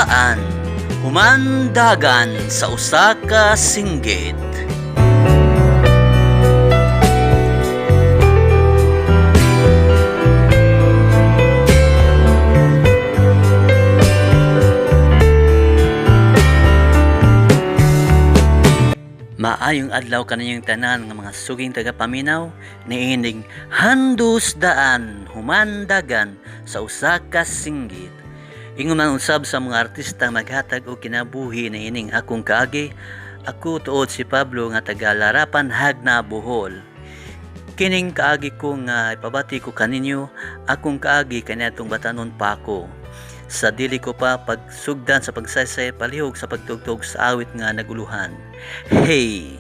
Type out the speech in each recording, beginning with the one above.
Daan, human dagan sa usa ka singgit. Maayong adlaw kaninyong tanan nga mga suging tagapaminaw niining Handus Daan Human dagan sa usa ka singgit. Ingon man usab sa mga artista maghatag og kinabuhi niining akong kaagi, ako tuod si Pablo nga taga Larapan, Jagna, Bohol. Kining kaagi ko nga ipabati ko kaninyo, akong kaagi kaniadtong batanon pa ako. Sa dili ko pa pagsugdan sa pagsaysay, palihog sa pagtugtog sa awit nga naguluhan. Hey!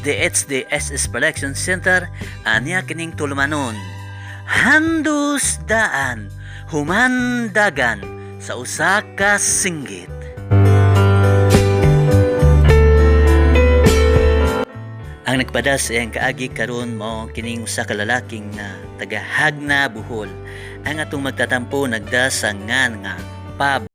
SDHD SS Production Center anya kining tulumanon. Handus Daan Human dagan sa usa ka singgit. Ang nagpada sa iyang kaagi karon mao kining usa ka lalaking nga taga Jagna, Bohol. Ang atong magtatampo nagda sa ngan nga Pab.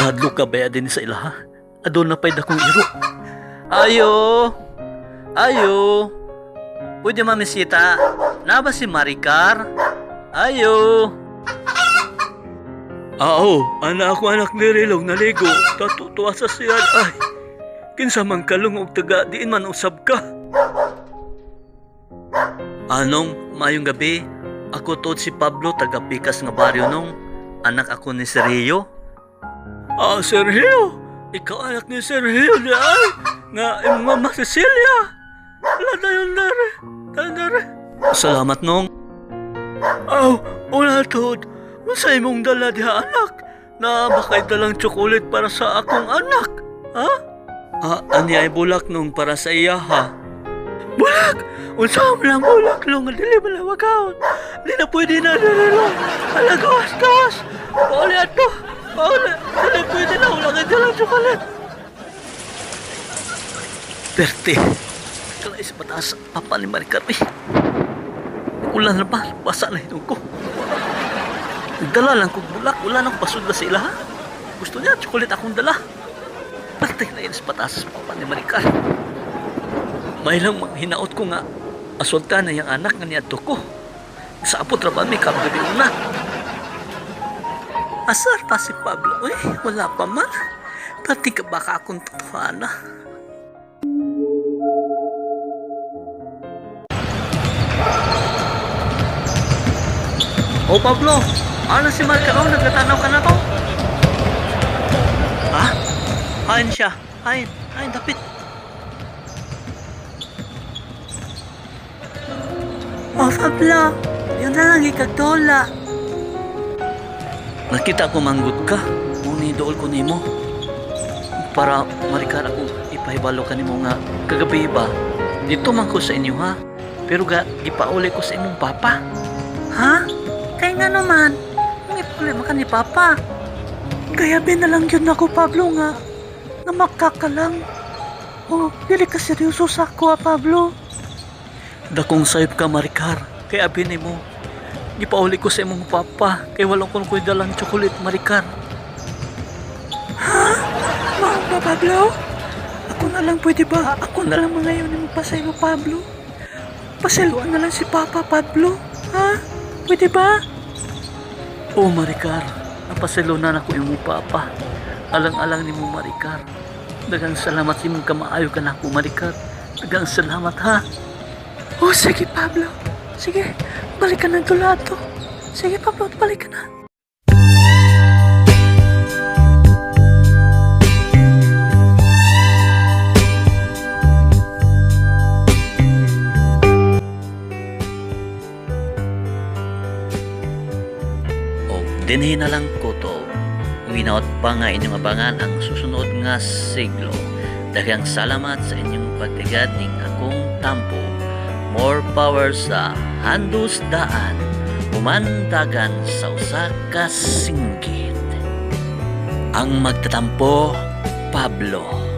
Kahadlok ka ba din sa ilaha? Aduna pa'y dakong iro. Ayo! Ayo! Pwede mamisita? Na ba si Maricar? Ayo! Oo, ana ako anak ni Rilong naligo. Tatutuwa sa siyan. Ay, kinsa man kalung og taga, diin man usab ka. Anong, maayong gabi. Ako to si Pablo, taga Pikas nga baryo nung. Anak ako ni Sergio. Ah, Sergio! Ikaw anak ni Sergio di ay! Nga imong mama Cecilia! Wala tayo dere. Tayo dere. Salamat nong. Aw, wala tod. Unsa imong dala diha anak? Na bakay dalang tsokolit para sa akong anak? Ha? Ah, ani ay bulak nung para sa iya ha. Bulak! Unsa man lang bulak long dili man lang makaon. Di na pwede na dili long. Ala gawas gawas. Pauli ato. Pauli. Dili pwede na wala kay dalang tsokolit. Perte. Kalay sa mataas, papa ni Maricar. Eh. Ulan na ba? Basa na itong ko. Dala lang kong bulak. Wala nang pasudla sa ila, ha? Gusto niya, chocolate akong dala. Perte na yun sa pataas, papa ni Maricar. May lang mga hinaot ko nga. Asulta na yung anak nga niadto ko. Sa apot ra ba may kagabi una. Asar pa si Pablo. Eh, wala pa man. Pati ka baka akong totohana. Oh Pablo, ano si Marcaro? Nagtatanaw ka na to? Ha? Hain siya. Hain. Hain, dapit. Oh Pablo, yun na lang ikagdola. Nakita ko manggut ka. Muni dool ko nimo. Para Maricar ako ipahibalo ka nimo nga kagabi ba? Dito man ko sa inyo ha. Pero ga gipauli ko sa imong papa. Ha? Kay nga naman, may problema ka ni Papa. Kaya na lang yun ako, Pablo, nga. Nga makakalang. Oh, dili ka seryoso sa ako, ah, Pablo. Dakong sayop ka, Maricar. Kay abi nimo. Gipauli ko sa imong papa. Kay wala kon ko'y dalang chocolate, Maricar. Ha? Mao ba, Pablo? Ako na lang pwede ba? Ako na lang mga yun mo pasaylo, Pablo. Pasayloan na lang si Papa, Pablo. Ha? Pwede ba? Oh, Maricar. Napasaylonan ako imong papa. Alang-alang nimo, Maricar. Daghang salamat sa imong kamaayo ka nako, Maricar. Daghang salamat, ha? Oh, sige, Pablo. Sige, balik ka na dulato. Sige, Pablo, balik ka na. O dinhi na lang ko to. Hinaot pa nga inyong abangan ang susunod nga siglo. Daghang salamat sa inyong pagtigad ning akong tampo. More power sa Handus Daan, Umandagan sa usa ka singgit. Ang magtatampo, Pablo.